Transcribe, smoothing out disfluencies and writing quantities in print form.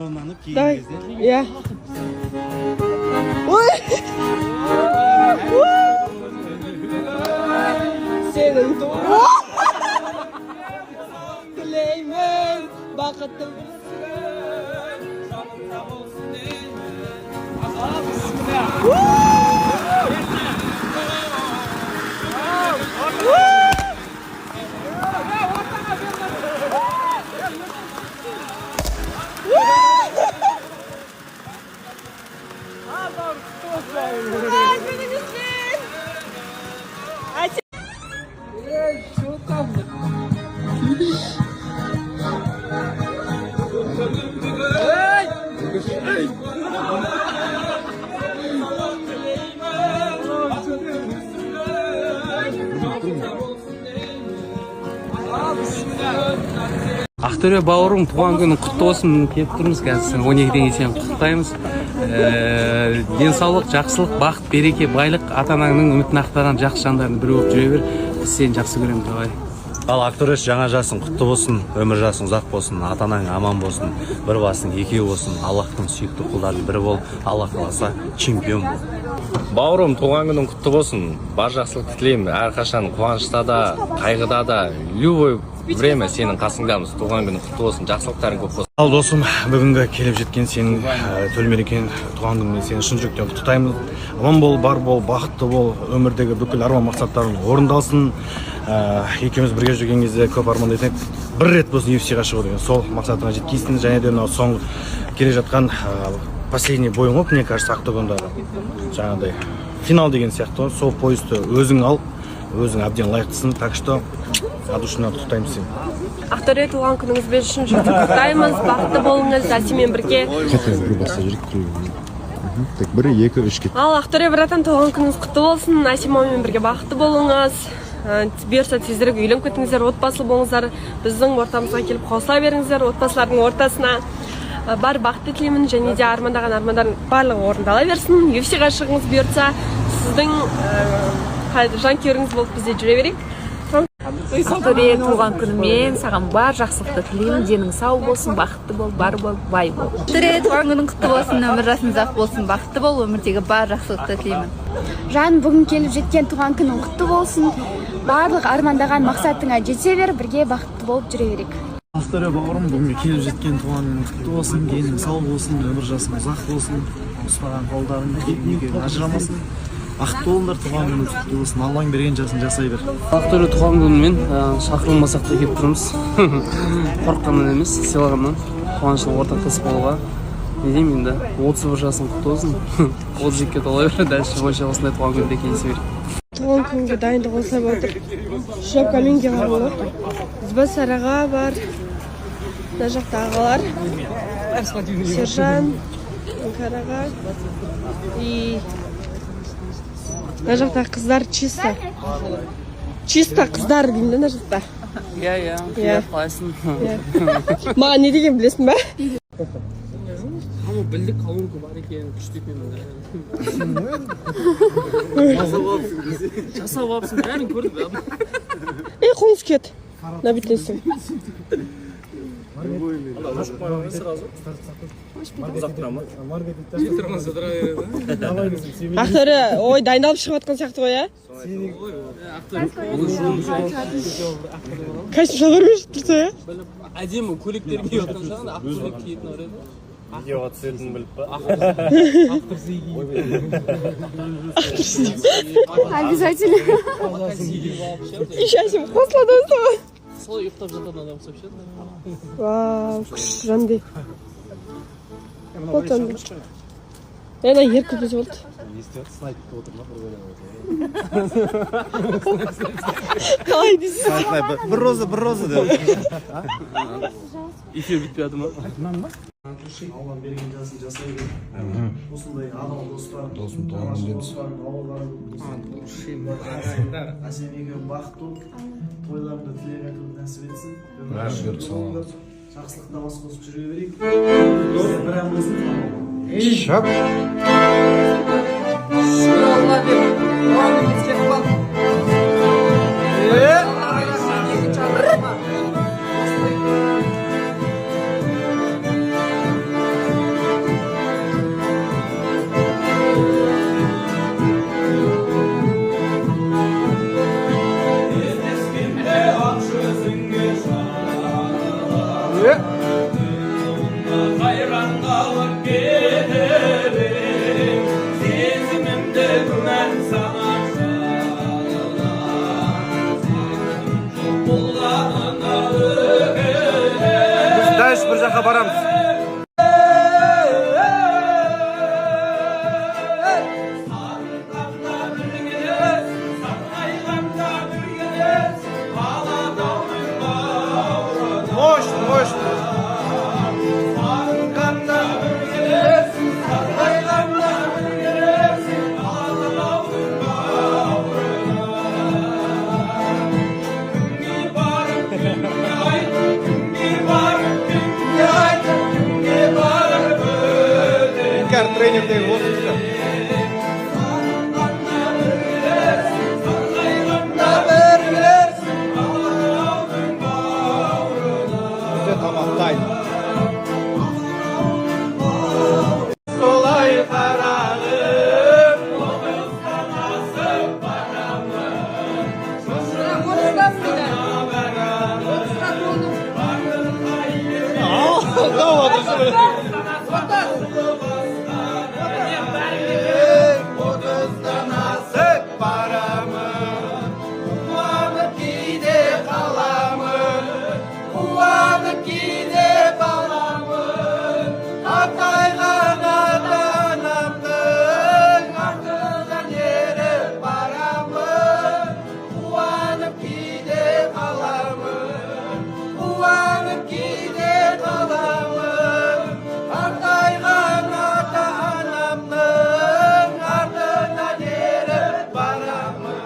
Давай. Иә. Ой! Сенің тілеймін бақытты. Туған күніңізбен! Че там? Ақтөре бауырым, туған күнің құтты болсын! Келіп тұрмыз қазір 12-ден кейін, сені құттықтаймыз. Денсаулық, жақсылық, бақыт, береке, байлық, ата анаңның үмітін ақтаған жақсы жандардың бірі болып жүре бер. Біз сені жақсы көреміз, давай. Ал, Ақтөреш, жаңа жасың құтты болсын, өмір жасың ұзақ болсын, ата анаң аман болсын, бір басың екеу болсын, Аллахтың сүйікті құлдарының бірі бол, Алла қаласа, чемпион бол. Бауырым, туған күнің құтты болсын! Бар жақсылықты тілеймін. Әрқашан қуанышта да, қайғыда да, любой время сенің қасыңдамыз. Туған күнің құтты болсын, жақсылықтарың көп болсын. Ал, досым, бүгінгі келіп жеткен сенің төл мерекен, туған күніңмен сені шын жүректен құттықтаймын. Аман бол, бар бол, бақытты бол, өмірдегі бүкіл арман мақсаттарың орындалсын. Екеуміз бірге жүрген кезде көп армандайтын едік, бір рет болсын UFC-ға шығу деген. Сол мақсатыңа жеткейсің. Және де мынау соңғы келе жатқан последний бойың ғой, мне кажется, октагондағы жаңағыдай финал деген сияқты ғой. Сол поясты өзің ал, өзің әбден лайықтысың. Так что от души құттықтаймын сені. Ақтөре, туған күніңізбен шын жүректен құттықтаймыз! Бақытты болыңыз Әсеммен бірге. Бір баста жүрейік. Так, бір, екі, үш, кет. Ал, Ақтөре братан, туған күніңіз құтты болсын! Әсем мамамен бірге бақытты болыңыз. Бұйырса, тезірек үйленіп кетіңіздер, отбасылы болыңыздар, біздің ортамызға келіп қосыла беріңіздер, отбасылардың ортасына. Бар бақытты тілеймін және де армандаған армандарың барлығы орындала берсін. UFC-ға шығыңыз бұйыртса, сіздің жанкүйеріңіз болып бізде жүре берейік. Ақтөре, туған күнімен! Саған бар жақсылықты тілеймін. Денің сау болсын, бақытты бол, бар бол, бай бол. Ақтөре, туған күнің құтты болсын! Өмір жасың ұзақ болсын, бақытты бол, өмірдегі бар жақсылықты тілеймін. Жан, бүгін келіп жеткен туған күнің құтты болсын! Барлық армандаған мақсатыңа жете бер, бірге бақытты болып жүре берейік. Ақтөре бауырым, бүгінгі келіп жеткен туған күнің құтты болсын! Денің сау болсын, өмір жасың ұзақ болсын, ұстаған қолдарың екеуің ажырамасын, бақытты болыңдар. Туған күнің құтты болсын, Аллаң берген жасын жасай бер. Ақтөре, туған күнімен! Шақырылмасақ та келіп тұрмыз, қорыққаннан емес, сыйлағаннан, қуанышты ортақтас болуға. Не деймін енді, 31 жасың құтты болсын, 32-ге тола бер, дальше больше осындай туған күнде кездесе берейік. Туған күнге дайындық осылай болып жатыр. Шляпкамен келген ғой. Ізбасар аға бар, мына жақта ағалар, Сержан, Іңкәр аға, и мына жақта қыздар, чисто чисто қыздар деймін да мына жақта. Иә. Иә. Привет, қалайсың? Маған не деген, білесің ба? Ана білдік, колонка бар екенін, күшті екенін жасап алыпсың, бәрін көрдік. Ей, қолыңыз кет мына бетінесің. Сразу ұзақ тұра ма? Тұрмаса, тұра береді. Ақтөре, ой, дайындалып шығып жатқан сияқты ғой, иә. Костюм шалбармен шығып тұрса, иә. Әдемі көйлектер киіп жатқан шығар, ақ көйлек киетін бар еді. Видеоға түсетінін біліп па? Обязательно. Еще Әсем қосылады ғой соған. Солай ұйықтап жататын адам ұқсап ше. Вау, күшті, жандай болды анда. Ана еркін болды. Не істеп жатыр? Сын айтып отыр ма бір? Қалай дейсіз? Бір роза, бір роза деп. Эфир бітпей жатыр ма? Алланың берген жасын жасай бер, осындай адал достарың, Досым, туған күн дейміз. достарың, бауырларың болсын. Әсем екеуің бақытты болып, тойларыңда тілек айтуды нәсіп етсін. Бәрі болыңдар. Жақсылықта бас қосып жүре берейік. Бізде бір ән болсын. Шап. Шүкір Алла деп, туған күніңізге қуан. Екінші арнама. Осындай. Жаққа барамыз. Мощно, мощно. Сағынғанда бір келерсің, сарғайғанда бір келерсің, Алатаудың бауырына. Кімге барып, кімге айт, кімге барып, кімге айт, кімге барып өтем. Іңкәр тренердегі осы кісі. Сағынғанда бір келерсің, сарғайғанда бір келерсің, Алатаудың бауырына. Бізде тамақ дайын. Солай қарағым, 30-дан асып барамын. Барамын. Алдап отырсың. 30-дан асып барамын. Қуанып кейде қаламын, қуанып кейде қаламын. Қартайған ата анамның артынан еріп барамын. Қуанып кейде қаламын, қуанып кейде қаламын. Қартайған ата анамның артынан еріп барамын.